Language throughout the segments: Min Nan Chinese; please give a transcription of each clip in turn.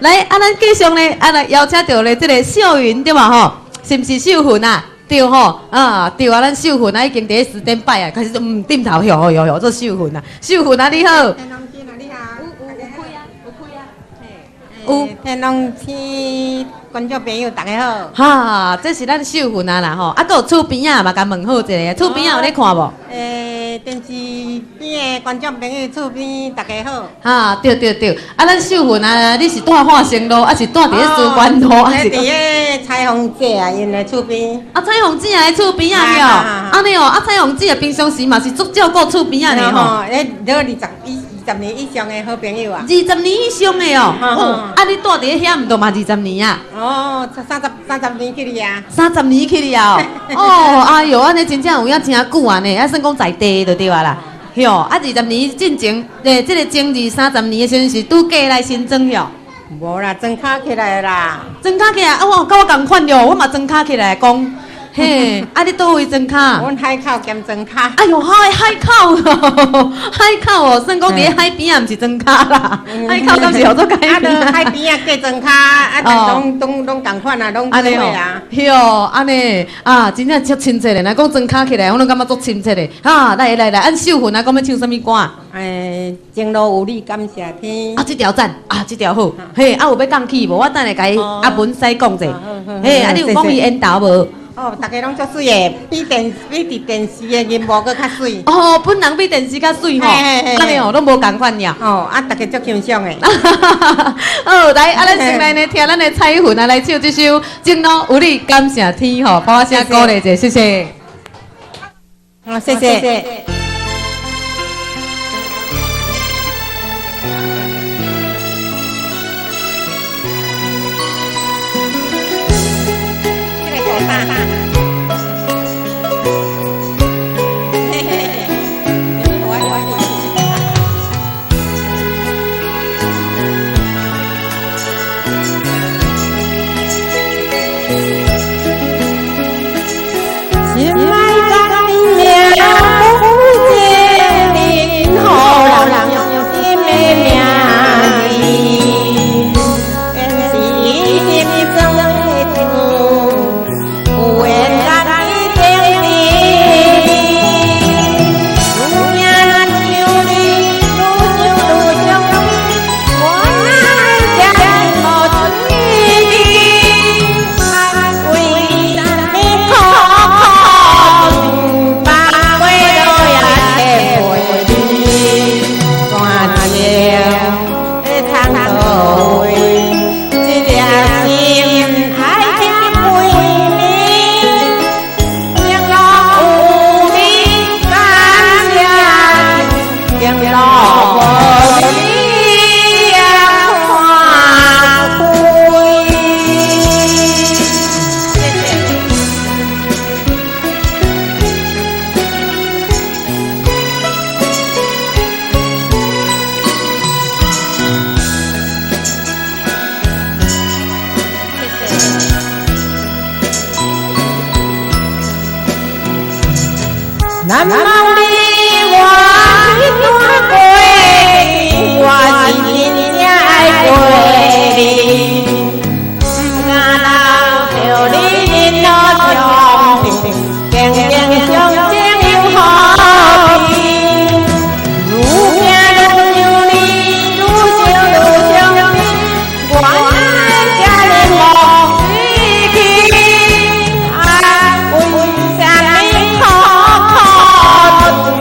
來，啊，咱繼續咧，啊，來邀請著咧這个秀雲對吧？吼，是毋是秀雲啊？對吼，啊，對啊，咱秀雲啊已經佇咧時頂擺啊，開始點頭，哟哟哟，做秀雲啊，秀雲啊，你好。天龍君啊，你好。有有開啊，有開啊，嘿。有。天龍天觀眾朋友大家好。哈，這是咱秀雲啊啦吼，啊，閣有厝邊仔嘛，共問好一下，厝邊仔有咧看無？電視邊的觀眾朋友，厝邊大家好。哈，對對對，啊，咱秀雲啊，你是蹛漢生路，還是蹛佇咧書館路，還是？佇咧彩鳳姐啊，𪜶的厝邊。啊，彩鳳姐的厝邊仔哦，按呢哦，啊，彩鳳姐平常時嘛是足照顧厝邊仔的吼。彼都20年以上的好朋友啊。二十年以上的哦，哦，啊，你蹛佇咧遐毋都嘛二十年啊？哦，30年去哩啊。三十年去哩啊！哦，哎喲，按呢真正有影誠久啊呢，啊算講在地就對啊啦。喲，啊二十年進前，這个前二三十年的時陣是拄嫁來新莊喲。無啦，莊跤起來啦。莊跤起來，啊我佮我仝款喲，我嘛莊跤起來講。嘿，啊你佗位莊跤？阮海口兼莊跤。哎喲，海口，海口哦，算講佇咧海邊仔，毋是莊跤啦。海口敢是號做海邊？啊，海邊仔過莊跤，啊，攏攏攏仝款啊，攏做伙啊。喲，按呢啊，真正足親切的。若講莊跤起來，我攏感覺足親切的。哈，來來來，按秀雲啊，講欲唱啥物歌？情路有你感謝天。啊，這條讚，啊，這條好。嘿，啊有欲降曲無？我等下共伊阿文師講者。嘿，啊，你有講伊緣投無？哦，逐家攏足媠的，比佇電視的銀幕閣較媠。哦，本人比電視較媠吼，按呢哦，攏無仝款爾。哦，啊，逐家足欣賞的。好，來，啊，咱先來呢，聽咱的彩雲啊，來唱這首《情路有你感謝天》吼，拍聲鼓勵者，謝謝。好，謝謝。難忘你我這段過去，我是真正愛過你，不敢留著你面露相平，堅堅相情又何必？愈行愈想你，愈想愈傷心，原來這呢無失去，啊，為啥物苦苦？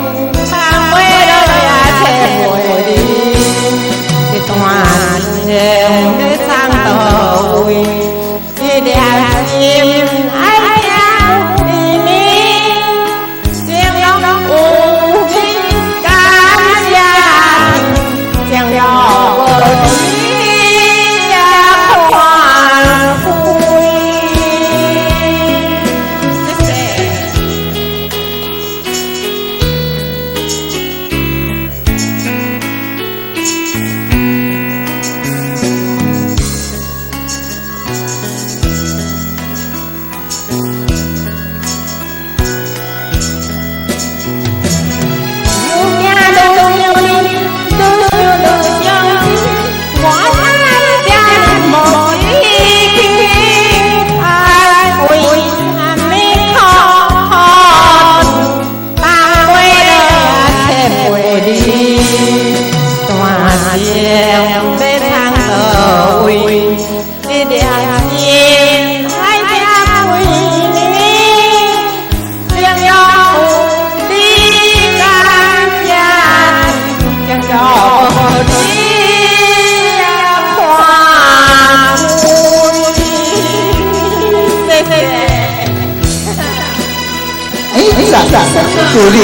掌聲鼓勵。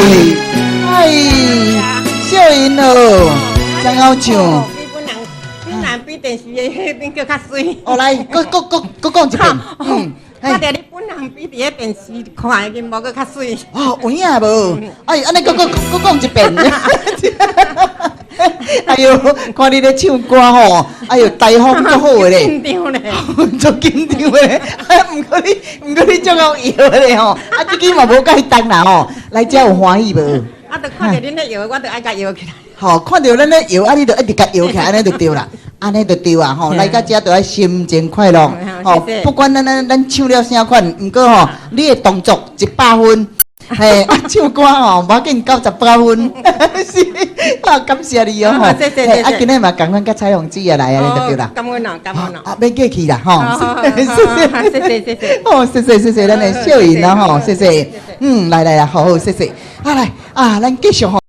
哎，秀雲哦，真𠢕唱。比本人本人比電視的彼邊閣較媠。哦，來，閣閣閣閣講一遍。看著你本人比佇咧電視看的銀幕閣較媠。哦，有影無？哎，按呢閣閣閣講一遍。哎喲，看你咧唱歌吼，哎喲，台風足好的咧。緊張咧。足緊張的，啊，毋過你足𠢕搖的咧吼，啊，這支嘛無介重啦吼，來遮有歡喜無？啊，就看著恁咧搖，我就愛共搖起來。吼，看著咱咧搖，啊，你就一直共搖起來，按呢就對啦，按呢就對啊吼，來到遮就愛心情快樂，吼，不管咱唱了啥款，毋過吼，你的動作100分。嘿，啊，唱歌吼，無要緊98分，是啊，感謝你哦吼。謝謝謝謝。啊，今日嘛共款佮彩虹姊啊來，按呢就對啦。感恩哦，感恩哦。啊，免客氣啦，吼。謝謝，謝謝謝謝。哦，謝謝謝謝咱的秀雲啦，吼，謝謝。來來來，好好，謝謝。啊來，啊，咱繼續吼。